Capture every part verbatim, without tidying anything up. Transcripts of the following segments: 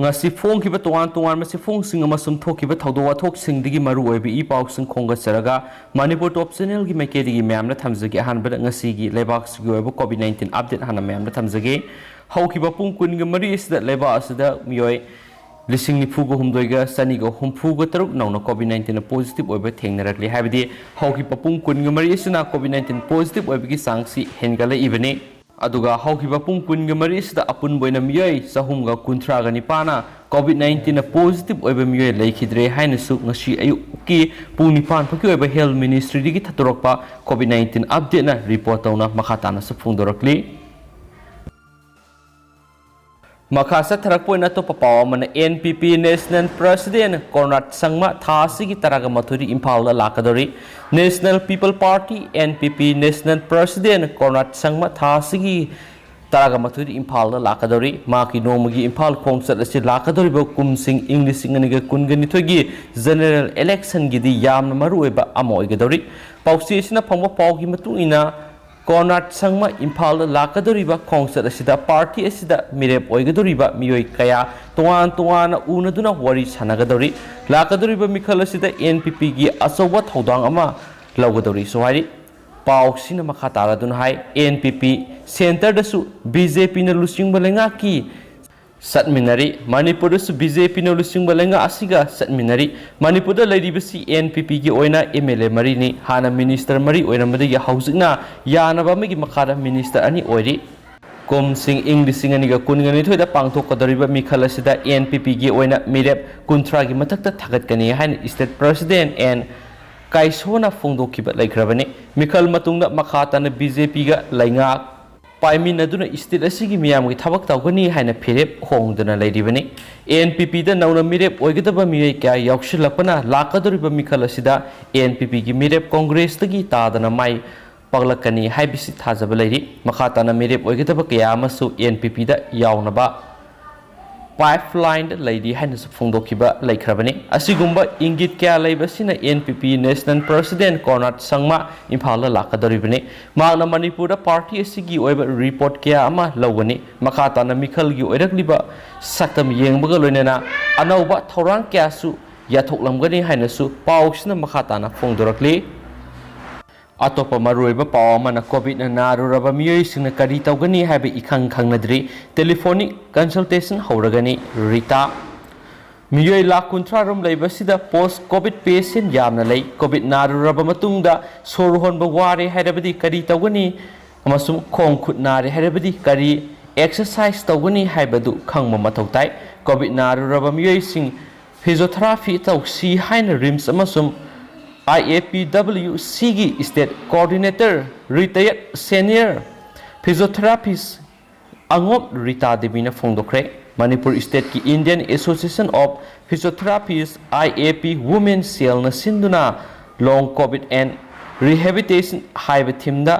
ꯉꯁꯤ ꯐꯣꯡꯈꯤꯕ ꯇꯣꯉꯥꯟ ꯇꯣꯉꯥꯟꯕ ꯆꯦꯐꯣꯡꯁꯤꯡ ꯑꯃꯁꯨꯡ ꯊꯣꯛꯈꯤꯕ ꯊꯧꯗꯣꯛ ꯋꯥꯊꯣꯛꯁꯤꯡꯗꯒꯤ ꯃꯔꯨ ꯑꯣꯏꯕ ꯏ ꯄꯥꯎꯁꯤꯡ ꯈꯣꯝꯒꯠꯆꯔꯒ ꯃꯅꯤꯄꯨꯔ ꯇꯣꯞ ꯆꯦꯅꯦꯜꯒꯤ ꯃꯥꯏꯀꯩꯗꯒꯤ ꯃꯌꯥꯝꯗ ꯊꯝꯖꯒꯦ꯫ ꯑꯍꯥꯟꯕꯗ ꯉꯁꯤꯒꯤ ꯂꯩꯕꯥꯛꯁꯤꯒꯤ ꯑꯣꯏꯕ ꯀꯣꯚꯤꯗ ꯅꯥꯏꯟꯇꯤꯟ ꯑꯞꯗꯦꯠ ꯍꯥꯟꯅ ꯃꯌꯥꯝꯗ ꯊꯝꯖꯒꯦ꯫ ꯍꯧꯈꯤꯕ ꯄꯨꯡ ꯀꯨꯟꯒ ꯃꯔꯤ ꯑꯁꯤꯗ ꯂꯩꯕꯥꯛ ꯑꯁꯤꯗ ꯃꯤꯑꯣꯏ ꯂꯤꯁꯤꯡ ꯅꯤꯐꯨꯒ ꯍꯨꯝꯗꯣꯏꯒ ꯆꯅꯤꯒ ꯍꯨꯝꯐꯨꯒ ꯇꯔꯨꯛ ꯅꯧꯅ ꯀꯣꯚꯤꯗ ꯅꯥꯏꯟꯇꯤꯟ ꯄꯣꯖꯤꯇꯤꯚ ꯑꯣꯏꯕ ꯊꯦꯡꯅꯔꯛꯂꯤ꯫ ꯍꯥꯏꯕꯗꯤ ꯍꯧꯈꯤꯕ ꯄꯨꯡ ꯀꯨꯟꯒ ꯃꯔꯤ ꯑꯁꯤꯅ ꯀꯣꯚꯤꯗ ꯅꯥꯏꯟꯇꯤꯟ ꯄꯣꯖꯤꯇꯤꯚ ꯑꯣꯏꯕꯒꯤ ꯆꯥꯡꯁꯤ ꯍꯦꯟꯒꯠꯂꯛꯏꯕꯅꯤ꯫ ꯑꯗꯨꯒ ꯍꯧꯈꯤꯕ ꯄꯨꯡ ꯀꯨꯟꯒ ꯃꯔꯤ ꯑꯁꯤꯗ ꯑꯄꯨꯟꯕ ꯑꯣꯏꯅ ꯃꯤꯑꯣꯏ ꯆꯍꯨꯝꯒ ꯀꯨꯟꯊ꯭ꯔꯥꯒ ꯅꯤꯄꯥꯟꯅ ꯀꯣꯚꯤꯗ ꯅꯥꯏꯟꯇꯤꯟꯅ ꯄꯣꯖꯤꯇꯤꯚ ꯑꯣꯏꯕ ꯃꯤꯑꯣꯏ ꯂꯩꯈꯤꯗ꯭ꯔꯦ ꯍꯥꯏꯅꯁꯨ ꯉꯁꯤ ꯑꯌꯨꯛꯀꯤ ꯄꯨꯡ ꯅꯤꯄꯥꯟ ꯐꯥꯎꯒꯤ ꯑꯣꯏꯕ ꯍꯦꯜꯊ ꯃꯤꯅꯤꯁꯇ꯭ꯔꯤꯗꯒꯤ ꯊꯥꯗꯣꯔꯛꯄ ꯀꯣꯚꯤꯗ ꯅꯥꯏꯟꯇꯤꯟ ꯑꯞꯗꯦꯠꯅ ꯔꯤꯄꯣꯔꯠ ꯇꯧꯅ ꯃꯈꯥ ꯇꯥꯅꯁꯨ ꯐꯣꯡꯗꯣꯔꯛꯂꯤ꯫ ꯃꯈꯥ ꯆꯠꯊꯔꯛꯄ ꯑꯣꯏꯅ ꯑꯇꯣꯞꯄ ꯄꯥꯎ ꯑꯃꯅ, N P P national president Conrad Sangma ꯊꯥ ꯑꯁꯤꯒꯤ ꯇꯔꯥꯒ ꯃꯥꯊꯣꯏꯗ ꯏꯝꯐꯥꯜꯗ ꯂꯥꯛꯀꯗꯧꯔꯤ꯫ National people party, N P P, national president Conrad Sangma ꯊꯥ ꯑꯁꯤꯒꯤ ꯇꯔꯥꯒ ꯃꯥꯊꯣꯏꯗ ꯏꯝꯐꯥꯜꯗ ꯂꯥꯛꯀꯗꯧꯔꯤ꯫ ꯃꯍꯥꯛꯀꯤ ꯅꯣꯡꯃꯒꯤ ꯏꯝꯐꯥꯜ ꯈꯣꯡꯆꯠ ꯑꯁꯤ ꯂꯥꯛꯀꯗꯧꯔꯤꯕ ꯀꯨꯝꯁꯤꯡ ꯏꯪ ꯂꯤꯁꯤꯡ ꯑꯅꯤꯒ ꯀꯨꯟꯒ ꯅꯤꯊꯣꯏꯒꯤ ꯖꯦꯅꯦꯔꯦꯜ ꯏꯂꯦꯛꯁꯟꯒꯤꯗꯤ ꯌꯥꯝꯅ ꯃꯔꯨꯑꯣꯏꯕ ꯑꯃ ꯑꯣꯏꯒꯗꯧꯔꯤ꯫ ꯄꯥꯎꯆꯦ ꯑꯁꯤꯅ ꯐꯪꯕ ꯄꯥꯎꯒꯤ ꯃꯇꯨꯡ ꯏꯟꯅ, ꯀꯣꯟꯔꯥꯗ ꯁꯪꯃ ꯏꯝꯐꯥꯜꯗ ꯂꯥꯛꯀꯗꯧꯔꯤꯕ ꯈꯣꯡꯆꯠ ꯑꯁꯤꯗ ꯄꯥꯔꯇꯤ ꯑꯁꯤꯗ ꯃꯤꯔꯦꯞ ꯑꯣꯏꯒꯗꯧꯔꯤꯕ ꯃꯤꯑꯣꯏ ꯀꯌꯥ ꯇꯣꯉꯥꯟ ꯇꯣꯉꯥꯟꯅ ꯎꯅꯗꯨꯅ ꯋꯥꯔꯤ ꯁꯥꯟꯅꯒꯗꯧꯔꯤ꯫ ꯂꯥꯛꯀꯗꯧꯔꯤꯕ ꯃꯤꯈꯜ ꯑꯁꯤꯗ ꯑꯦꯟ ꯄꯤ ꯄꯤꯒꯤ ꯑꯆꯧꯕ ꯊꯧꯗꯥꯡ ꯑꯃ ꯂꯧꯒꯗꯧꯔꯤꯁꯨ ꯍꯥꯏꯔꯤ꯫ ꯄꯥꯎꯁꯤꯅ ꯃꯈꯥ ꯇꯥꯔꯗꯨꯅ ꯍꯥꯏ, and P P ꯁꯦꯟꯇꯔꯗꯁꯨ B J ꯄꯤꯅ ꯂꯨꯆꯤꯡꯕ ꯂꯩꯉꯥꯛꯀꯤ ꯆꯠꯃꯤꯟꯅꯔꯤ꯫ ꯃꯅꯤꯄꯨꯔꯗꯁꯨ ꯕꯤ ꯖꯦ ꯄꯤꯅ ꯂꯨꯆꯤꯡꯕ ꯂꯩꯉꯥꯛ ꯑꯁꯤꯒ ꯆꯠꯃꯤꯟꯅꯔꯤ꯫ ꯃꯅꯤꯄꯨꯔꯗ ꯂꯩꯔꯤꯕꯁꯤ ꯑꯦꯟ ꯄꯤ ꯄꯤꯒꯤ ꯑꯣꯏꯅ ꯑꯦꯝ ꯑꯦꯜ ꯑꯦ ꯃꯔꯤꯅꯤ꯫ ꯍꯥꯟꯅ ꯃꯤꯅꯤꯁꯇꯔ ꯃꯔꯤ ꯑꯣꯏꯔꯝꯕꯗꯒꯤ ꯍꯧꯖꯤꯛꯅ ꯌꯥꯅꯕ ꯑꯃꯒꯤ ꯃꯈꯥꯗ ꯃꯤꯅꯤꯁꯇꯔ ꯑꯅꯤ ꯑꯣꯏꯔꯤ꯫ ꯀꯨꯝꯁꯤꯡ ꯏꯪ ꯂꯤꯁꯤꯡ ꯑꯅꯤꯒ ꯀꯨꯟꯒ ꯅꯤꯊꯣꯏꯗ ꯄꯥꯡꯊꯣꯛꯀꯗꯧꯔꯤꯕ ꯃꯤꯈꯜ ꯑꯁꯤꯗ ꯑꯦꯟ ꯄꯤ ꯄꯤꯒꯤ ꯑꯣꯏꯅ ꯃꯤꯔꯦꯞ ꯀꯨꯟꯊ꯭ꯔꯥꯒꯤ ꯃꯊꯛꯇ ꯊꯥꯒꯠꯀꯅꯤ ꯍꯥꯏꯅ ꯁ꯭ꯇꯦꯠ ꯄ꯭ꯔꯁꯤꯗꯦꯟ ꯑꯦꯟ ꯀꯥꯏꯁꯣꯅ ꯐꯣꯡꯗꯣꯛꯈꯤꯕ ꯂꯩꯈ꯭ꯔꯕꯅꯤ꯫ ꯃꯤꯈꯜ ꯃꯇꯨꯡꯗ ꯃꯈꯥ ꯇꯥꯅ ꯕꯤ ꯖꯦ ꯄꯤꯒ ꯂꯩꯉꯥꯛ ꯄꯥꯏꯃꯤꯟꯅꯗꯨꯅ ꯁ꯭ꯇꯦꯠ ꯑꯁꯤꯒꯤ ꯃꯤꯌꯥꯝꯒꯤ ꯊꯕꯛ ꯇꯧꯒꯅꯤ ꯍꯥꯏꯅ ꯐꯤꯔꯦꯞ ꯍꯣꯡꯗꯨꯅ ꯂꯩꯔꯤꯕꯅꯤ꯫ ꯑꯦꯟ ꯄꯤ ꯄꯤꯗ ꯅꯧꯅ ꯃꯤꯔꯦꯞ ꯑꯣꯏꯒꯗꯕ ꯃꯤꯑꯣꯏ ꯀꯌꯥ ꯌꯥꯎꯁꯤꯜꯂꯛꯄꯅ ꯂꯥꯛꯀꯗꯧꯔꯤꯕ ꯃꯤꯈꯜ ꯑꯁꯤꯗ ꯑꯦꯟ ꯄꯤ ꯄꯤꯒꯤ ꯃꯤꯔꯦꯞ ꯀꯣꯡꯒ꯭ꯔꯦꯁꯇꯒꯤ ꯇꯥꯗꯅ ꯃꯥꯏ ꯄꯥꯛꯂꯛꯀꯅꯤ ꯍꯥꯏꯕꯁꯤ ꯊꯥꯖꯕ ꯂꯩꯔꯤ꯫ ꯃꯈꯥ ꯇꯥꯅ ꯃꯤꯔꯦꯞ ꯑꯣꯏꯒꯗꯕ ꯀꯌꯥ ꯑꯃꯁꯨ ꯑꯦꯟ ꯄꯤ ꯄꯤꯗ ꯌꯥꯎꯅꯕ ꯄꯥꯏꯞꯂꯥꯏꯟꯗ ꯂꯩꯔꯤ ꯍꯥꯏꯅꯁꯨ ꯐꯣꯡꯗꯣꯛꯈꯤꯕ ꯂꯩꯈ꯭ꯔꯕꯅꯤ꯫ ꯑꯁꯤꯒꯨꯝꯕ ꯏꯪꯒꯤꯠ ꯀꯌꯥ ꯂꯩꯕꯁꯤꯅ NPP National President Conrad Sangma ꯏꯝꯐꯥꯜꯗ ꯂꯥꯛꯀꯗꯧꯔꯤꯕꯅꯤ꯫ ꯃꯍꯥꯛꯅ ꯃꯅꯤꯄꯨꯔꯗ ꯄꯥꯔꯇꯤ ꯑꯁꯤꯒꯤ ꯑꯣꯏꯕ ꯔꯤꯄꯣꯔꯠ ꯀꯌꯥ ꯑꯃ ꯂꯧꯒꯅꯤ꯫ ꯃꯈꯥ ꯇꯥꯅ ꯃꯤꯈꯜꯒꯤ ꯑꯣꯏꯔꯛꯂꯤꯕ ꯁꯛꯇꯝ ꯌꯦꯡꯕꯒ ꯂꯣꯏꯅꯅ ꯑꯅꯧꯕ ꯊꯧꯔꯥꯡ ꯀꯌꯥꯁꯨ ꯌꯥꯊꯣꯛꯂꯝꯒꯅꯤ ꯍꯥꯏꯅꯁꯨ ꯄꯥꯎꯁꯤꯅ ꯃꯈꯥ ꯇꯥꯅ ꯐꯣꯡꯗꯣꯔꯛꯂꯤ꯫ ꯑꯇꯣꯞꯄ ꯃꯔꯨꯑꯣꯏꯕ ꯄꯥꯎ ꯑꯃꯅ, ꯀꯣꯚꯤꯗꯅ ꯅꯥꯔꯨꯔꯕ ꯃꯤꯑꯣꯏꯁꯤꯡꯅ ꯀꯔꯤ ꯇꯧꯒꯅꯤ ꯍꯥꯏꯕ ꯏꯈꯪ ꯈꯪꯅꯗ꯭ꯔꯤ꯫ ꯇꯦꯂꯤꯐꯣꯅꯤꯛ ꯀꯟꯁꯜꯇꯦꯁꯟ ꯍꯧꯔꯒꯅꯤ꯫ ꯔꯤꯇꯥ, ꯃꯤꯑꯣꯏ ꯂꯥꯈ ꯀꯨꯟꯊ꯭ꯔꯥ ꯔꯣꯝ ꯂꯩꯕꯁꯤꯗ ꯄꯣꯁ ꯀꯣꯚꯤꯗ ꯄꯦꯁꯦꯟ ꯌꯥꯝꯅ ꯂꯩ꯫ ꯀꯣꯚꯤꯗ ꯅꯥꯔꯨꯔꯕ ꯃꯇꯨꯡꯗ ꯁꯣꯔ ꯍꯣꯟꯕ ꯋꯥꯔꯦ ꯍꯥꯏꯔꯕꯗꯤ ꯀꯔꯤ ꯇꯧꯒꯅꯤ ꯑꯃꯁꯨꯡ ꯈꯣꯡ ꯈꯨꯠ ꯅꯥꯔꯦ ꯍꯥꯏꯔꯕꯗꯤ ꯀꯔꯤ ꯑꯦꯛꯁꯔꯁꯥꯏꯁ ꯇꯧꯒꯅꯤ ꯍꯥꯏꯕꯗꯨ ꯈꯪꯕ ꯃꯊꯧ ꯇꯥꯏ꯫ ꯀꯣꯚꯤꯗ ꯅꯥꯔꯨꯔꯕ ꯃꯤꯑꯣꯏꯁꯤꯡ ꯐꯤꯖꯤꯑꯣꯊꯦꯔꯥꯄꯤ ꯇꯧꯁꯤ ꯍꯥꯏꯅ ꯔꯤꯝꯁ ꯑꯃꯁꯨꯡ IAPWCꯒꯤ state coordinator, retired senior physiotherapist ꯑꯉꯣꯝ Rita ꯗꯦꯕꯤꯅ ꯐꯣꯡꯗꯣꯛꯈ꯭ꯔꯦ꯫ Manipur stateꯀꯤ Indian Association of Physiotherapists, IAP Women cellꯅ ꯁꯤꯟꯗꯨꯅ Long Covid and Rehabilitation ꯍꯥꯏꯕ themeꯗ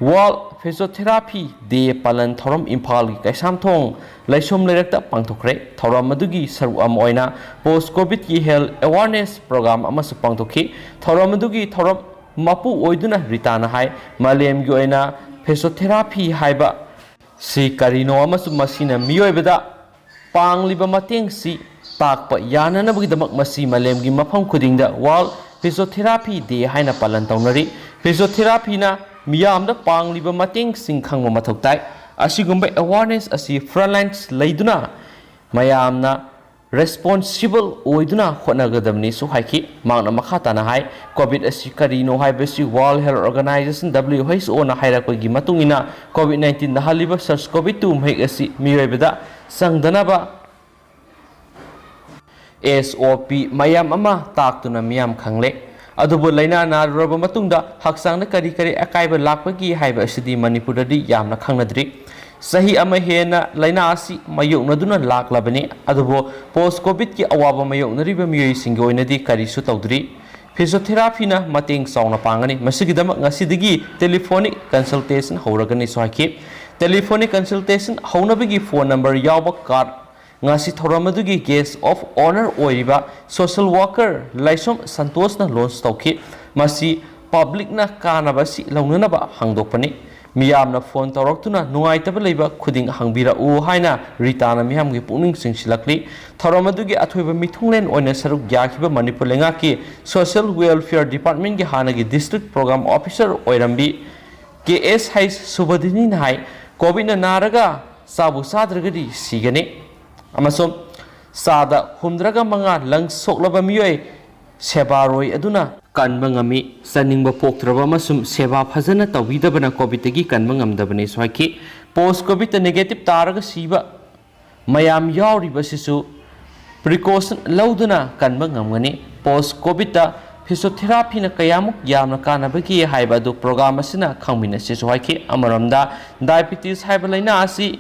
World Physiotherapy Day ꯄꯥꯂꯟ ꯊꯧꯔꯝ ꯏꯝꯐꯥꯜꯒꯤ ꯀꯩꯁꯥꯝꯊꯣꯡ ꯂꯩꯁꯣꯝ ꯂꯩꯔꯛꯇ ꯄꯥꯡꯊꯣꯛꯈ꯭ꯔꯦ꯫ ꯊꯧꯔꯝ ꯑꯗꯨꯒꯤ ꯁꯔꯨꯛ ꯑꯃ ꯑꯣꯏꯅ ꯄꯣꯁ ꯀꯣꯚꯤꯗꯀꯤ health awareness program ꯑꯃꯁꯨ ꯄꯥꯡꯊꯣꯛꯈꯤ꯫ ꯊꯧꯔꯝ ꯑꯗꯨꯒꯤ ꯊꯧꯔꯝ ꯃꯄꯨ ꯑꯣꯏꯗꯨꯅ ꯔꯤꯇꯥꯅ ꯍꯥꯏ, ꯃꯥꯂꯦꯝꯒꯤ ꯑꯣꯏꯅ ꯐꯤꯖꯤꯑꯣꯊꯦꯔꯥꯄꯤ ꯍꯥꯏꯕ ꯁꯤ ꯀꯔꯤꯅꯣ ꯑꯃꯁꯨꯡ ꯃꯁꯤꯅ ꯃꯤꯑꯣꯏꯕꯗ ꯄꯥꯡꯂꯤꯕ ꯃꯇꯦꯡꯁꯤ ꯇꯥꯛꯄ ꯌꯥꯅꯅꯕꯒꯤꯗꯃꯛ ꯃꯁꯤ ꯃꯥꯂꯦꯝꯒꯤ ꯃꯐꯝ ꯈꯨꯗꯤꯡꯗ World Physiotherapy Day ꯍꯥꯏꯅ ꯄꯥꯂꯟ ꯇꯧꯅꯔꯤ꯫ ꯐꯤꯖꯤꯑꯣꯊꯦꯔꯥꯄꯤꯅ ꯃꯤꯌꯥꯝꯗ ꯄꯥꯡꯂꯤꯕ ꯃꯇꯦꯡꯁꯤꯡ ꯈꯪꯕ ꯃꯊꯧ ꯇꯥꯏ꯫ ꯑꯁꯤꯒꯨꯝꯕ awareness ꯑꯁꯤ frontlines ꯂꯩꯗꯨꯅ ꯃꯌꯥꯝꯅ responsible ꯑꯣꯏꯗꯨꯅ ꯍꯣꯠꯅꯒꯗꯕꯅꯤꯁꯨ ꯍꯥꯏꯈꯤ꯫ ꯃꯍꯥꯛꯅ ꯃꯈꯥ ꯇꯥꯅ ꯍꯥꯏ, ꯀꯣꯚꯤꯗ ꯑꯁꯤ ꯀꯔꯤꯅꯣ ꯍꯥꯏꯕꯁꯤ World Health Organization, WHOꯅ ꯍꯥꯏꯔꯛꯄꯒꯤ ꯃꯇꯨꯡ ꯏꯟꯅ ꯀꯣꯚꯤꯗ ꯅꯥꯏꯟꯇꯤꯟ ꯅꯥꯍꯜꯂꯤꯕ SARS-CoV two ꯃꯍꯤꯛ ꯑꯁꯤ ꯃꯤꯑꯣꯏꯕꯗ ꯆꯪꯗꯅꯕ SOP ꯃꯌꯥꯝ ꯑꯃ ꯇꯥꯛꯇꯨꯅ ꯃꯤꯌꯥꯝ ꯈꯪꯂꯦ꯫ ꯑꯗꯨꯕꯨ ꯂꯥꯏꯅꯥ ꯅꯥꯔꯨꯔꯕ ꯃꯇꯨꯡꯗ ꯍꯛꯆꯥꯡꯗ ꯀꯔꯤ ꯀꯔꯤ ꯑꯀꯥꯏꯕ ꯂꯥꯛꯄꯒꯦ ꯍꯥꯏꯕ ꯑꯁꯤꯗꯤ ꯃꯅꯤꯄꯨꯔꯗꯗꯤ ꯌꯥꯝꯅ ꯈꯪꯅꯗ꯭ꯔꯤ꯫ ꯆꯍꯤ ꯑꯃ ꯍꯦꯟꯅ ꯂꯥꯏꯅꯥ ꯑꯁꯤ ꯃꯥꯌꯣꯛꯅꯗꯨꯅ ꯂꯥꯛꯂꯕꯅꯤ, ꯑꯗꯨꯕꯨ ꯄꯣꯁ ꯀꯣꯚꯤꯗꯀꯤ ꯑꯋꯥꯕ ꯃꯥꯌꯣꯛꯅꯔꯤꯕ ꯃꯤꯑꯣꯏꯁꯤꯡꯒꯤ ꯑꯣꯏꯅꯗꯤ ꯀꯔꯤꯁꯨ ꯇꯧꯗ꯭ꯔꯤ꯫ ꯐꯤꯖꯤꯑꯣꯊꯦꯔꯥꯄꯤꯅ ꯃꯇꯦꯡ ꯆꯥꯎꯅ ꯄꯥꯡꯒꯅꯤ꯫ ꯃꯁꯤꯒꯤꯗꯃꯛ ꯉꯁꯤꯗꯒꯤ ꯇꯦꯂꯤꯐꯣꯅꯤꯛ ꯀꯟꯁꯜꯇꯦꯁꯟ ꯍꯧꯔꯒꯅꯤꯁꯨ ꯍꯥꯏꯈꯤ꯫ ꯇꯦꯂꯤꯐꯣꯅꯤꯛ ꯀꯟꯁꯜꯇꯦꯁꯟ ꯍꯧꯅꯕꯒꯤ ꯐꯣꯟ ꯅꯝꯕꯔ ꯌꯥꯎꯕ ꯀꯥꯔꯗ ꯉꯁꯤ ꯊꯧꯔꯝ ꯑꯗꯨꯒꯤ guest of honour ꯑꯣꯏꯔꯤꯕ social worker ꯂꯥꯏꯁ꯭ꯔꯝ ꯁꯟꯇꯣꯁꯅ launch ꯇꯧꯈꯤ꯫ ꯃꯁꯤ publicꯅ ꯀꯥꯟꯅꯕ ꯑꯁꯤ ꯂꯧꯅꯅꯕ ꯍꯥꯡꯗꯣꯛꯄꯅꯤ꯫ ꯃꯤꯌꯥꯝꯅ phone ꯇꯧꯔꯛꯇꯨꯅ ꯅꯨꯡꯉꯥꯏꯇꯕ ꯂꯩꯕ ꯈꯨꯗꯤꯡ ꯍꯪꯕꯤꯔꯛꯎ ꯍꯥꯏꯅ ꯔꯤꯇꯥꯅ ꯃꯤꯌꯥꯝꯒꯤ ꯄꯨꯛꯅꯤꯡ ꯆꯤꯡꯁꯤꯜꯂꯛꯂꯤ꯫ ꯊꯧꯔꯝ ꯑꯗꯨꯒꯤ ꯑꯊꯣꯏꯕ ꯃꯤꯊꯨꯡꯂꯦꯟ ꯑꯣꯏꯅ ꯁꯔꯨꯛ ꯌꯥꯈꯤꯕ ꯃꯅꯤꯄꯨꯔ ꯂꯩꯉꯥꯛꯀꯤ social welfare departmentꯀꯤ ꯍꯥꯟꯅꯒꯤ district program officer ꯑꯣꯏꯔꯝꯕꯤ ꯀꯦ ꯑꯦꯁ ꯍꯩꯁ ꯁꯨꯕꯗꯤꯅꯤꯅ ꯍꯥꯏ, COVIDꯅ ꯅꯥꯔꯒ ꯆꯥꯕꯨ ꯆꯥꯗ꯭ꯔꯒꯗꯤ ꯁꯤꯒꯅꯤ꯫ ꯑꯃꯁꯨꯡ ꯆꯥꯗ ꯍꯨꯝꯗ꯭ꯔꯥꯒ ꯃꯉꯥ ꯂꯪ ꯁꯣꯛꯂꯕ ꯃꯤꯑꯣꯏ ꯁꯦꯕꯥꯔꯣꯏ ꯑꯗꯨꯅ ꯀꯟꯕ ꯉꯝꯃꯤ꯫ ꯆꯥꯅꯤꯡꯕ ꯄꯣꯛꯇ꯭ꯔꯕ ꯑꯃꯁꯨꯡ ꯁꯦꯕꯥ ꯐꯖꯅ ꯇꯧꯕꯤꯗꯕꯅ COVIDꯇꯒꯤ ꯀꯟꯕ ꯉꯝꯗꯕꯅꯤꯁꯨ ꯍꯥꯏꯈꯤ꯫ Post COVIDꯇ negative ꯇꯥꯔꯒ ꯁꯤꯕ ꯃꯌꯥꯝ ꯌꯥꯎꯔꯤꯕꯁꯤꯁꯨ precaution ꯂꯧꯗꯨꯅ ꯀꯟꯕ ꯉꯝꯒꯅꯤ꯫ Post COVIDꯇ physiotherapyꯅ ꯀꯌꯥꯃꯨꯛ ꯌꯥꯝꯅ ꯀꯥꯟꯅꯕꯒꯦ ꯍꯥꯏꯕ ꯑꯗꯨ program ꯑꯁꯤꯅ ꯈꯪꯃꯤꯟꯅꯁꯤꯁꯨ ꯍꯥꯏꯈꯤ꯫ ꯑꯃꯔꯣꯝꯗ, diabetes ꯍꯥꯏꯕ ꯂꯥꯏꯅꯥ ꯑꯁꯤ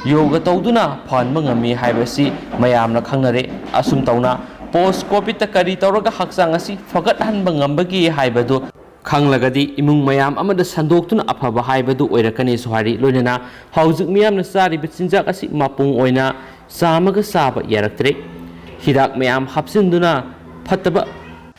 ꯌꯣꯒ ꯇꯧꯗꯨꯅ ꯐꯍꯟꯕ ꯉꯝꯃꯤ ꯍꯥꯏꯕꯁꯤ ꯃꯌꯥꯝꯅ ꯈꯪꯅꯔꯦ꯫ ꯑꯁꯨꯝ ꯇꯧꯅ, Post COVIDꯇ ꯀꯔꯤ ꯇꯧꯔꯒ ꯍꯛꯆꯥꯡ ꯑꯁꯤ ꯐꯒꯠꯍꯟꯕ ꯉꯝꯕꯒꯦ ꯍꯥꯏꯕꯗꯨ ꯈꯪꯂꯒꯗꯤ, ꯏꯃꯨꯡ ꯃꯌꯥꯝ ꯑꯃꯗ ꯁꯟꯗꯣꯛꯇꯨꯅ ꯑꯐꯕ ꯍꯥꯏꯕꯗꯨ ꯑꯣꯏꯔꯛꯀꯅꯤꯁꯨ ꯍꯥꯏꯔꯤ꯫ ꯂꯣꯏꯅꯅ ꯍꯧꯖꯤꯛ ꯃꯤꯌꯥꯝꯅ ꯆꯥꯔꯤꯕ ꯆꯤꯟꯖꯥꯛ ꯑꯁꯤ ꯃꯄꯨꯡ ꯑꯣꯏꯅ ꯆꯥꯝꯃꯒ ꯆꯥꯕ ꯌꯥꯔꯛꯇ꯭ꯔꯦ꯫ ꯍꯤꯗꯥꯛ ꯃꯌꯥꯝ ꯍꯥꯞꯆꯤꯟꯗꯨꯅ ꯐꯠꯇꯕ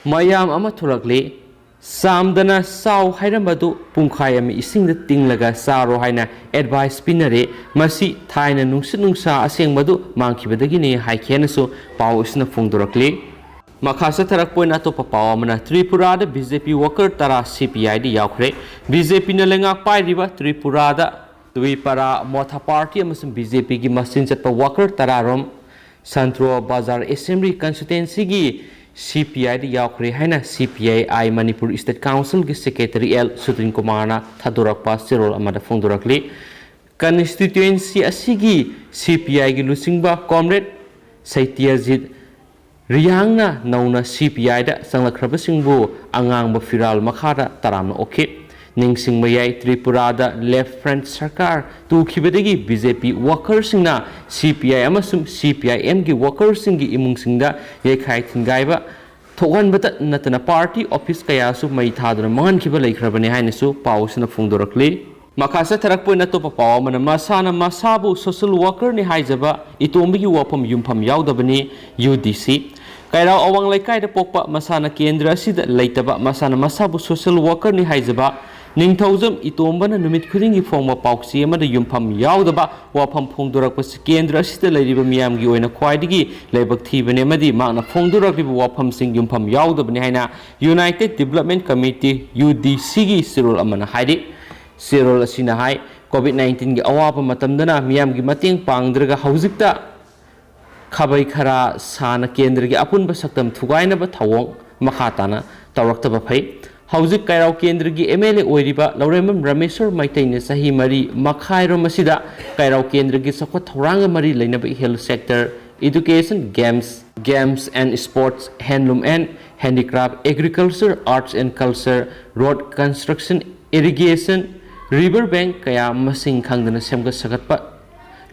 ꯃꯌꯥꯝ ꯑꯃ ꯊꯣꯔꯛꯂꯤ꯫ ꯆꯥꯝꯗꯅ ꯆꯥꯎ ꯍꯥꯏꯔꯝꯕꯗꯨ ꯄꯨꯡꯈꯥꯏ ꯑꯃ ꯏꯁꯤꯡꯗ ꯇꯤꯡꯂꯒ ꯆꯥꯔꯣ ꯍꯥꯏꯅ advice ꯄꯤꯅꯔꯦ꯫ ꯃꯁꯤ ꯊꯥꯏꯅ ꯅꯨꯡꯁꯤꯠ ꯅꯨꯡꯁꯥ ꯑꯁꯦꯡꯕꯗꯨ ꯃꯥꯡꯈꯤꯕꯗꯒꯤꯅꯤ ꯍꯥꯏꯈꯤ ꯍꯥꯏꯅꯁꯨ ꯄꯥꯎ ꯑꯁꯤꯅ ꯐꯣꯡꯗꯣꯔꯛꯂꯤ꯫ ꯃꯈꯥ ꯆꯠꯊꯔꯛꯄ ꯑꯣꯏꯅ ꯑꯇꯣꯞꯄ ꯄꯥꯎ ꯑꯃꯅ, ꯇ꯭ꯔꯤꯄꯨꯔꯥꯗ BJP worker ꯇꯔꯥ CPIꯗ ꯌꯥꯎꯈ꯭ꯔꯦ꯫ BJPꯅ ꯂꯩꯉꯥꯛ ꯄꯥꯏꯔꯤꯕ ꯇ꯭ꯔꯤꯄꯨꯔꯥꯗ ꯇ꯭ꯔꯤꯄꯨꯔꯥ ꯃꯣꯊꯥ party ꯑꯃꯁꯨꯡ BJPꯒꯤ ꯃꯆꯤꯟ ꯆꯠꯄ worker ꯇꯔꯥꯔꯣꯝ ꯁꯟꯇ꯭ꯔꯣ ꯕꯖꯥꯔ Assembly constituencyꯒꯤ CPIꯗ ꯌꯥꯎꯈ꯭ꯔꯦ ꯍꯥꯏꯅ CPII ꯃꯅꯤꯄꯨꯔ State Councilꯒꯤ secretary ꯑꯦꯜ ꯁꯨꯇꯤꯟ ꯀꯨꯃꯥꯔꯅ ꯊꯥꯗꯣꯔꯛꯄ ꯆꯦꯔꯣꯜ ꯑꯃꯗ ꯐꯣꯡꯗꯣꯔꯛꯂꯤ꯫ Constituency ꯑꯁꯤꯒꯤ CPIꯒꯤ ꯂꯨꯆꯤꯡꯕ comrade ꯁꯩꯇ꯭ꯌꯖꯤꯠ ꯔꯤꯌꯥꯡꯅ ꯅꯧꯅ CPIꯗ ꯆꯪꯂꯛꯈ꯭ꯔꯕꯁꯤꯡꯕꯨ ꯑꯉꯥꯡꯕ ꯐꯤꯔꯥꯜ ꯃꯈꯥꯗ ꯇꯔꯥꯝꯅ ꯑꯣꯛꯈꯤ꯫ ꯅꯤꯡꯁꯤꯡꯕ ꯌꯥꯏ, ꯇ꯭ꯔꯤꯄꯨꯔꯥꯗ Left Front ꯁꯔꯀꯥꯔ ꯇꯨꯈꯤꯕꯗꯒꯤ BJP workerꯁꯤꯡꯅ CPI ꯑꯃꯁꯨꯡ CPIMꯒꯤ workerꯁꯤꯡꯒꯤ ꯏꯃꯨꯡꯁꯤꯡꯗ ꯌꯩꯈꯥꯏ ꯊꯤꯟꯒꯥꯏꯕ ꯊꯣꯛꯍꯟꯕꯇ ꯅꯠꯇꯅ party office ꯀꯌꯥꯁꯨ ꯃꯩ ꯊꯥꯗꯨꯅ ꯃꯥꯡꯍꯟꯈꯤꯕ ꯂꯩꯈ꯭ꯔꯕꯅꯤ ꯍꯥꯏꯅꯁꯨ ꯄꯥꯎ ꯑꯁꯤꯅ ꯐꯣꯡꯗꯣꯔꯛꯂꯤ꯫ ꯃꯈꯥ ꯆꯠꯊꯔꯛꯄ ꯑꯣꯏꯅ ꯑꯇꯣꯞꯄ ꯄꯥꯎ ꯑꯃꯅ, ꯃꯁꯥꯅ ꯃꯁꯥꯕꯨ social workerꯅꯤ ꯍꯥꯏꯖꯕ ꯏꯇꯣꯝꯕꯒꯤ ꯋꯥꯐꯝ ꯌꯨꯝꯐꯝ ꯌꯥꯎꯗꯕꯅꯤ, ꯌꯨ ꯗꯤ ꯁꯤ꯫ ꯀꯩꯔꯥꯎ ꯑꯋꯥꯡ ꯂꯩꯀꯥꯏꯗ ꯄꯣꯛꯄ ꯃꯁꯥꯅ ꯀꯦꯟꯗ꯭ꯔ ꯑꯁꯤꯗ ꯂꯩꯇꯕ, ꯃꯁꯥꯅ ꯃꯁꯥꯕꯨ social workerꯅꯤ ꯍꯥꯏꯖꯕ ꯅꯤꯡꯊꯧꯖꯝ ꯏꯇꯣꯝꯕꯅ ꯅꯨꯃꯤꯠ ꯈꯨꯗꯤꯡꯒꯤ ꯐꯣꯡꯕ ꯄꯥꯎꯆꯦ ꯑꯃꯗ ꯌꯨꯝꯐꯝ ꯌꯥꯎꯗꯕ ꯋꯥꯐꯝ ꯐꯣꯡꯗꯣꯔꯛꯄꯁꯤ ꯀꯦꯟꯗ꯭ꯔ ꯑꯁꯤꯗ ꯂꯩꯔꯤꯕ ꯃꯤꯌꯥꯝꯒꯤ ꯑꯣꯏꯅ ꯈ꯭ꯋꯥꯏꯗꯒꯤ ꯂꯥꯏꯕꯛ ꯊꯤꯕꯅꯤ ꯑꯃꯗꯤ ꯃꯍꯥꯛꯅ ꯐꯣꯡꯗꯣꯔꯛꯂꯤꯕ ꯋꯥꯐꯝꯁꯤꯡ ꯌꯨꯝꯐꯝ ꯌꯥꯎꯗꯕꯅꯤ ꯍꯥꯏꯅ United Development Committee, ꯌꯨ ꯗꯤ ꯁꯤꯒꯤ ꯆꯦꯔꯣꯜ ꯑꯃꯅ ꯍꯥꯏꯔꯤ꯫ ꯆꯦꯔꯣꯜ ꯑꯁꯤꯅ ꯍꯥꯏ, COVID nineteenꯒꯤ ꯑꯋꯥꯕ ꯃꯇꯝꯗꯅ ꯃꯤꯌꯥꯝꯒꯤ ꯃꯇꯦꯡ ꯄꯥꯡꯗ꯭ꯔꯒ ꯍꯧꯖꯤꯛꯇ ꯈꯥꯕꯩ ꯈꯔꯥ ꯁꯥꯅ ꯀꯦꯟꯗ꯭ꯔꯒꯤ ꯑꯄꯨꯟꯕ ꯁꯛꯇꯝ ꯊꯨꯒꯥꯏꯅꯕ ꯊꯧꯑꯣꯡ ꯃꯈꯥ ꯇꯥꯅ ꯇꯧꯔꯛꯇꯕ ꯐꯩ꯫ ꯍꯧꯖꯤꯛ ꯀꯩꯔꯥꯎ ꯀꯦꯟꯗ꯭ꯔꯒꯤ ꯑꯦꯝ ꯑꯦꯜ ꯑꯦ ꯑꯣꯏꯔꯤꯕ ꯂꯧꯔꯦꯝꯕꯝ ꯔꯥꯃꯦꯁꯣꯔ ꯃꯩꯇꯩꯅ ꯆꯍꯤ ꯃꯔꯤ ꯃꯈꯥꯏꯔꯣꯝ ꯑꯁꯤꯗ ꯀꯩꯔꯥꯎ ꯀꯦꯟꯗ꯭ꯔꯒꯤ ꯆꯥꯎꯈꯠ ꯊꯧꯔꯥꯡꯒ ꯃꯔꯤ ꯂꯩꯅꯕ health sector, education, games, games and sports, handloom and handicraft, agriculture, arts and culture, road construction, irrigation, river bank ꯀꯌꯥ ꯃꯁꯤꯡ ꯈꯪꯗꯅ ꯁꯦꯝꯒꯠ ꯁꯥꯒꯠꯄ,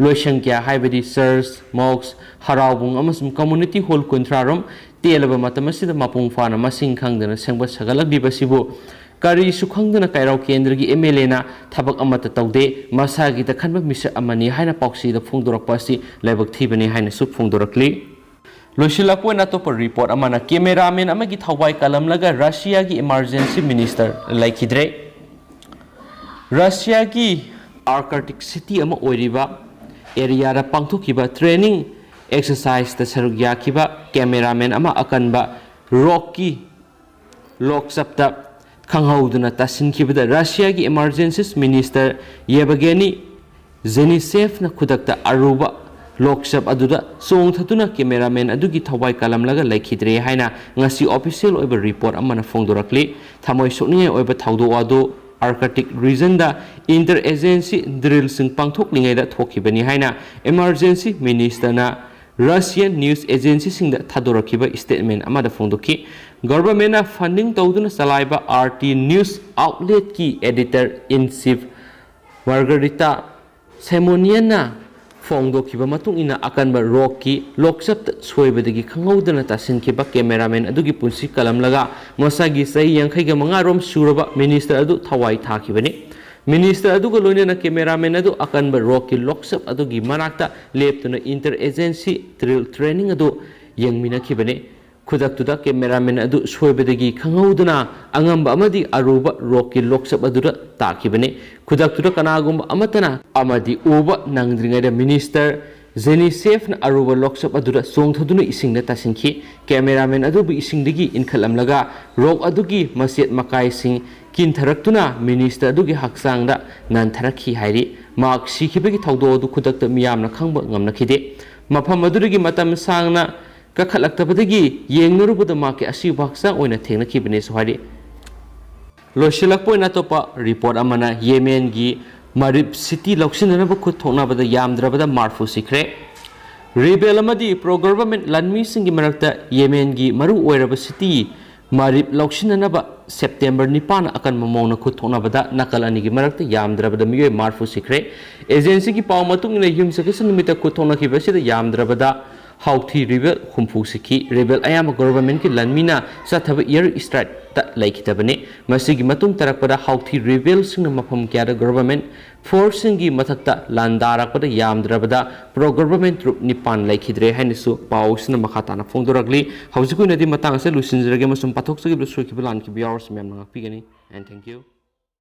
ꯂꯣꯏꯁꯪ ꯀꯌꯥ ꯍꯥꯏꯕꯗꯤ church, mosque, ꯍꯔꯥꯎꯕꯨꯡ ꯑꯃꯁꯨꯡ community hall ꯀꯨꯟꯊ꯭ꯔꯥ ꯔꯣꯝ ꯇꯦꯜꯂꯕ ꯃꯇꯝ ꯑꯁꯤꯗ ꯃꯄꯨꯡ ꯐꯥꯅ ꯃꯁꯤꯡ ꯈꯪꯗꯅ ꯁꯦꯝꯒꯠ ꯁꯥꯒꯠꯂꯛꯂꯤꯕꯁꯤꯕꯨ ꯀꯔꯤꯁꯨ ꯈꯪꯗꯅ ꯀꯩꯔꯥꯎ ꯀꯦꯟꯗ꯭ꯔꯒꯤ ꯑꯦꯝ ꯑꯦꯜ ꯑꯦꯅ ꯊꯕꯛ ꯑꯃꯠꯇ ꯇꯧꯗꯦ, ꯃꯁꯥꯒꯤꯗ ꯈꯟꯕ ꯃꯤꯁꯛ ꯑꯃꯅꯤ ꯍꯥꯏꯅ ꯄꯥꯎꯆꯦꯗ ꯐꯣꯡꯗꯣꯔꯛꯄ ꯑꯁꯤ ꯂꯥꯏꯕꯛ ꯊꯤꯕꯅꯤ ꯍꯥꯏꯅꯁꯨ ꯐꯣꯡꯗꯣꯔꯛꯂꯤ꯫ ꯂꯣꯏꯁꯤꯜꯂꯛꯄ ꯑꯣꯏꯅ ꯑꯇꯣꯞꯄ ꯔꯤꯄꯣꯔꯠ ꯑꯃꯅ, ꯀꯦꯃꯦꯔꯥꯃꯦꯟ ꯑꯃꯒꯤ ꯊꯋꯥꯏ ꯀꯜꯂꯝꯂꯒ ꯔꯁꯤꯌꯥꯒꯤ emergency minister ꯂꯩꯈꯤꯗ꯭ꯔꯦ꯫ ꯔꯁꯤꯌꯥꯒꯤ Arctic city ꯑꯃ ꯑꯣꯏꯔꯤꯕ ꯑꯦꯔꯤꯌꯥꯗ ꯄꯥꯡꯊꯣꯛꯈꯤꯕ training exerciseꯇ ꯁꯔꯨꯛ ꯌꯥꯈꯤꯕ ꯀꯦꯃꯦꯔꯥꯃꯦꯟ ꯑꯃ ꯑꯀꯟꯕ ꯔꯣꯛꯀꯤ ꯂꯣꯛꯆꯞꯇ ꯈꯪꯍꯧꯗꯅ ꯇꯥꯁꯤꯟꯈꯤꯕꯗ ꯔꯁꯤꯌꯥꯒꯤ emergency minister Yevgeny Zeniseevꯅ ꯈꯨꯗꯛꯇ ꯑꯔꯨꯕ ꯂꯣꯛꯆꯞ ꯑꯗꯨꯗ ꯆꯣꯡꯊꯗꯨꯅ ꯀꯦꯃꯦꯔꯥꯃꯦꯟ ꯑꯗꯨꯒꯤ ꯊꯋꯥꯏ ꯀꯜꯂꯝꯂꯒ ꯂꯩꯈꯤꯗ꯭ꯔꯦ ꯍꯥꯏꯅ ꯉꯁꯤ official ꯑꯣꯏꯕ ꯔꯤꯄꯣꯔꯠ ꯑꯃꯅ ꯐꯣꯡꯗꯣꯔꯛꯂꯤ꯫ ꯊꯃꯣꯏ ꯁꯣꯛꯅꯤꯡꯉꯥꯏ ꯑꯣꯏꯕ ꯊꯧꯗꯣꯛ ꯑꯗꯨ Arctic regionꯗ inter agency drillꯁꯤꯡ ꯄꯥꯡꯊꯣꯛꯂꯤꯉꯩꯗ ꯊꯣꯛꯈꯤꯕꯅꯤ ꯍꯥꯏꯅ emergency ministerꯅ Russian news agencyꯁꯤꯡꯗ ꯊꯥꯗꯣꯔꯛꯈꯤꯕ statement ꯑꯃꯗ ꯐꯣꯡꯗꯣꯛꯈꯤ꯫ Governmentꯅ funding ꯇꯧꯗꯨꯅ ꯆꯂꯥꯏꯕ RT news outletꯀꯤ editor in chief Margarita Simonianꯅ ꯐꯣꯡꯗꯣꯛꯈꯤꯕ ꯃꯇꯨꯡ ꯏꯟꯅ, ꯑꯀꯟꯕ ꯔꯣꯛꯀꯤ ꯂꯣꯛꯆꯞꯇ ꯁꯣꯏꯕꯗꯒꯤ ꯈꯪꯍꯧꯗꯅ ꯇꯥꯁꯤꯟꯈꯤꯕ ꯀꯦꯃꯦꯔꯥꯃꯦꯟ ꯑꯗꯨꯒꯤ ꯄꯨꯟꯁꯤ ꯀꯜꯂꯝꯂꯒ ꯃꯁꯥꯒꯤ ꯆꯍꯤ ꯌꯥꯡꯈꯩꯒ ꯃꯉꯥ ꯔꯣꯝ ꯁꯨꯔꯕ minister ꯑꯗꯨ ꯊꯋꯥꯏ ꯊꯥꯈꯤꯕꯅꯤ꯫ ꯃꯤꯅꯤꯁꯇꯔ ꯑꯗꯨꯒ ꯂꯣꯏꯅꯅ ꯀꯦꯃꯦꯔꯥꯃꯦꯟ ꯑꯗꯨ ꯑꯀꯟꯕ ꯔꯣꯛꯀꯤ ꯂꯣꯛꯆꯞ ꯑꯗꯨꯒꯤ ꯃꯅꯥꯛꯇ ꯂꯦꯞꯇꯨꯅ ꯏꯟꯇꯔ ꯑꯦꯖꯦꯟꯁꯤ ꯗ꯭ꯔꯤꯜ ꯇ꯭ꯔꯦꯅꯤꯡ ꯑꯗꯨ ꯌꯦꯡꯃꯤꯟꯅꯈꯤꯕꯅꯤ꯫ ꯈꯨꯗꯛꯇꯨꯗ ꯀꯦꯃꯦꯔꯥꯃꯦꯟ ꯑꯗꯨ ꯁꯣꯏꯕꯗꯒꯤ ꯈꯪꯍꯧꯗꯅ ꯑꯉꯝꯕ ꯑꯃꯗꯤ ꯑꯔꯨꯕ ꯔꯣꯛꯀꯤ ꯂꯣꯛꯆꯞ ꯑꯗꯨꯗ ꯇꯥꯈꯤꯕꯅꯤ꯫ ꯈꯨꯗꯛꯇꯨꯗ ꯀꯅꯥꯒꯨꯝꯕ ꯑꯃꯠꯇꯅ ꯑꯃꯗꯤ ꯎꯕ ꯅꯪꯗ꯭ꯔꯤꯉꯩꯗ ꯃꯤꯅꯤꯁꯇꯔ ꯖꯦꯅꯤꯁꯦꯐꯅ ꯑꯔꯨꯕ ꯂꯣꯛꯆꯞ ꯑꯗꯨꯗ ꯆꯣꯡꯊꯗꯨꯅ ꯏꯁꯤꯡꯗ ꯇꯥꯁꯤꯟꯈꯤ꯫ ꯀꯦꯃꯦꯔꯥꯃꯦꯟ ꯑꯗꯨꯕꯨ ꯏꯁꯤꯡꯗꯒꯤ ꯏꯟꯈꯠꯂꯝꯂꯒ ꯔꯣꯛ ꯑꯗꯨꯒꯤ ꯃꯆꯦꯠ ꯃꯀꯥꯏꯁꯤꯡ ꯀꯤꯟꯊꯔꯛꯇꯨꯅ ꯃꯤꯅꯤꯁꯇꯔ ꯑꯗꯨꯒꯤ ꯍꯛꯆꯥꯡꯗ ꯅꯟꯊꯔꯛꯈꯤ ꯍꯥꯏꯔꯤ꯫ ꯃꯍꯥꯛ ꯁꯤꯈꯤꯕꯒꯤ ꯊꯧꯗꯣꯛ ꯑꯗꯨ ꯈꯨꯗꯛꯇ ꯃꯤꯌꯥꯝꯅ ꯈꯪꯕ ꯉꯝꯅꯈꯤꯗꯦ꯫ ꯃꯐꯝ ꯑꯗꯨꯗꯒꯤ ꯃꯇꯝ ꯁꯥꯡꯅ ꯀꯥꯈꯠꯂꯛꯇꯕꯗꯒꯤ ꯌꯦꯡꯂꯨꯔꯕꯗ ꯃꯍꯥꯛꯀꯤ ꯑꯁꯤꯕ ꯍꯛꯆꯥꯡ ꯑꯣꯏꯅ ꯊꯦꯡꯅꯈꯤꯕꯅꯦꯁꯨ ꯍꯥꯏꯔꯤ꯫ ꯂꯣꯏꯁꯤꯜꯂꯛꯄ ꯑꯣꯏꯅ ꯑꯇꯣꯞꯄ ꯔꯤꯄꯣꯔꯠ ꯑꯃꯅ ꯌꯦꯃꯦꯟꯒꯤ ꯃꯥꯔꯤꯕ ꯁꯤꯇꯤ ꯂꯧꯁꯤꯟꯅꯅꯕ ꯈꯨꯠ ꯊꯣꯛꯅꯕꯗ ꯌꯥꯝꯗ꯭ꯔꯕꯗ ꯃꯔꯐꯨ ꯁꯤꯈ꯭ꯔꯦ꯫ ꯔꯤꯕꯦꯜ ꯑꯃꯗꯤ ꯄ꯭ꯔꯣ ꯒꯚꯔꯟꯃꯦꯟꯠ ꯂꯥꯟꯃꯤꯁꯤꯡꯒꯤ ꯃꯔꯛꯇ ꯌꯦꯃꯦꯟꯒꯤ ꯃꯔꯨ ꯑꯣꯏꯔꯕ ꯁꯤꯇꯤ ꯃꯥꯔꯤꯕ ꯂꯧꯁꯤꯟꯅꯅꯕ ꯁꯦꯞꯇꯦꯝꯕꯔ ꯅꯤꯄꯥꯟ ꯑꯀꯟꯕ ꯃꯑꯣꯡꯗ ꯈꯨꯠ ꯊꯣꯛꯅꯕꯗ ꯅꯥꯀꯜ ꯑꯅꯤꯒꯤ ꯃꯔꯛꯇ ꯌꯥꯝꯗ꯭ꯔꯕꯗ ꯃꯤꯑꯣꯏ ꯃꯔꯐꯨ ꯁꯤꯈ꯭ꯔꯦ꯫ ꯑꯦꯖꯦꯟꯁꯤꯒꯤ ꯄꯥꯎ ꯃꯇꯨꯡ ꯏꯟꯅ ꯌꯨꯝꯁꯀꯩꯁ ꯅꯨꯃꯤꯠꯇ ꯈꯨꯠ ꯊꯣꯛꯅꯈꯤꯕ ꯑꯁꯤꯗ ꯌꯥꯝꯗ꯭ꯔꯕꯗ ꯍꯥꯎꯊꯤ ꯔꯤꯕꯦꯜ ꯍꯨꯝꯐꯨ ꯁꯤꯈꯤ꯫ ꯔꯤꯕꯦꯜ ꯑꯌꯥꯝꯕ ꯒꯚꯔꯟꯃꯦꯟꯠꯀꯤ ꯂꯥꯟꯃꯤꯅ ꯆꯠꯊꯕ ꯑꯦꯌꯔ ꯏꯁꯇ꯭ꯔꯥꯏꯛꯇ ꯂꯩꯈꯤꯗꯕꯅꯤ꯫ ꯃꯁꯤꯒꯤ ꯃꯇꯨꯡ ꯇꯥꯔꯛꯄꯗ ꯍꯥꯎꯊꯤ ꯔꯤꯕꯦꯜꯁꯤꯡꯅ ꯃꯐꯝ ꯀꯌꯥꯗ ꯒꯚꯔꯟꯃꯦꯟꯠ ꯐꯣꯔꯁꯁꯤꯡꯒꯤ ꯃꯊꯛꯇ ꯂꯥꯟꯗꯥꯔꯛꯄꯗ ꯌꯥꯝꯗ꯭ꯔꯕꯗ ꯄ꯭ꯔꯣ ꯒꯚꯔꯟꯃꯦꯟꯠ ꯇ꯭ꯔꯨꯞ ꯅꯤꯄꯥꯟ ꯂꯩꯈꯤꯗ꯭ꯔꯦ ꯍꯥꯏꯅꯁꯨ ꯄꯥꯎꯁꯤꯅ ꯃꯈꯥ ꯇꯥꯅ ꯐꯣꯡꯗꯣꯔꯛꯂꯤ꯫ ꯍꯧꯖꯤꯛꯀꯤ ꯑꯣꯏꯅꯗꯤ ꯃꯇꯥꯡ ꯑꯁꯤꯗ ꯂꯣꯏꯁꯤꯟꯖꯔꯒꯦ ꯑꯃꯁꯨꯡ ꯄꯥꯊꯣꯛꯆꯈꯤꯕꯗ ꯁꯣꯏꯈꯤꯕ ꯂꯥꯟꯈꯤꯕ ꯌꯥꯎꯔꯁꯨ ꯃꯌꯥꯝꯅ ꯉꯥꯛꯄꯤꯒꯅꯤ꯫ And thank you.